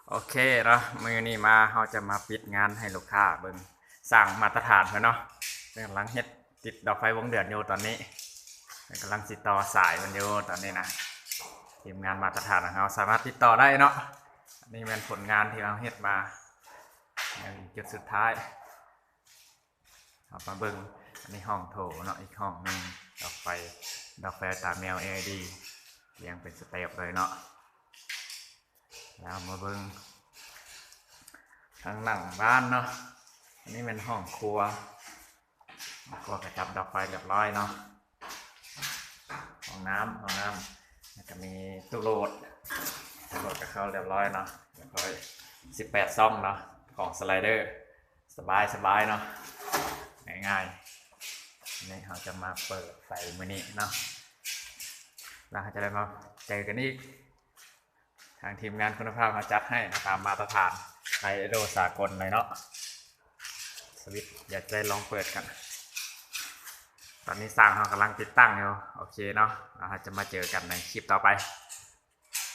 ໂອເຄເນາະ ມື້ນີ້ມາເຮົາຈະມາປິດງານໃຫ້ລູກຄ້າເບິ່ງ ສ້າງມາດຕະຖານເພິ່ນເນາະ ເພິ່ນກຳລັງເຮັດ ຕິດດອກໄຟວົງເດືອນຢູ່ຕອນນີ້ ເພິ່ນກຳລັງຊິຕໍ່ສາຍມັນຢູ່ຕອນນີ້ນະ. ທີມງານມາດຕະຖານຂອງເຮົາສາມາດຕິດຕໍ່ໄດ້ເນາະ. ອັນນີ້ແມ່ນຜົນງານທີ່ເຮົາເຮັດມາ ຍັງອີກຈຸດສຸດທ້າຍ. ເຮົາມາເບິ່ງ ອັນນີ້ຫ້ອງໂຖເນາະ ອີກຫ້ອງໜຶ່ງ ດອກໄຟ ດອກໄຟຕາແມວ ແອລອີດີ ລຽງເປັນສະເຕັບເລີຍເນາະ. ແລ້ວມາເບິ່ງທາງຫຼັງບ້ານເນາະ ອັນນີ້ແມ່ນຫ້ອງຄົວ ຫ້ອງຄົວກະຈັບດອກໄຟລຽບຮ້ອຍເນາະ. ຫ້ອງນ້ຳ ຫ້ອງນ້ຳ ແລ້ວກະມີຕູ້ໂຫຼດ ຕູ້ໂຫຼດກະເຂົ້າລຽບຮ້ອຍເນາະ. ລຽບຮ້ອຍ ສິບແປດຊ່ອງເນາະ ຂອງສະໄລເດີ ສະບາຍສະບາຍເນາະ ງ່າຍໆ. ນີ້ເຮົາຈະມາເປີດໄຟມື້ນີ້ເນາະ ແລ້ວເຮົາຈະໄດ້ມາເຈີກັນອີກ. ທາງທີມງານຄຸນນະພາບເຮົາຈັດໃຫ້ເນາະ ຕາມມາດຕະຖານໄອໂດສາກົນເລີຍເນາະ. ສະວິດ ຢາກໄດ້ລອງເປີດກັນ. ຕອນນີ້ຊ່າງເຮົາກຳລັງຕິດຕັ້ງຢູ່. ໂອເຄເນາະ ແລ້ວເຮົາຈະມາເຈີກັນໃນຄລິບຕໍ່ໄປ.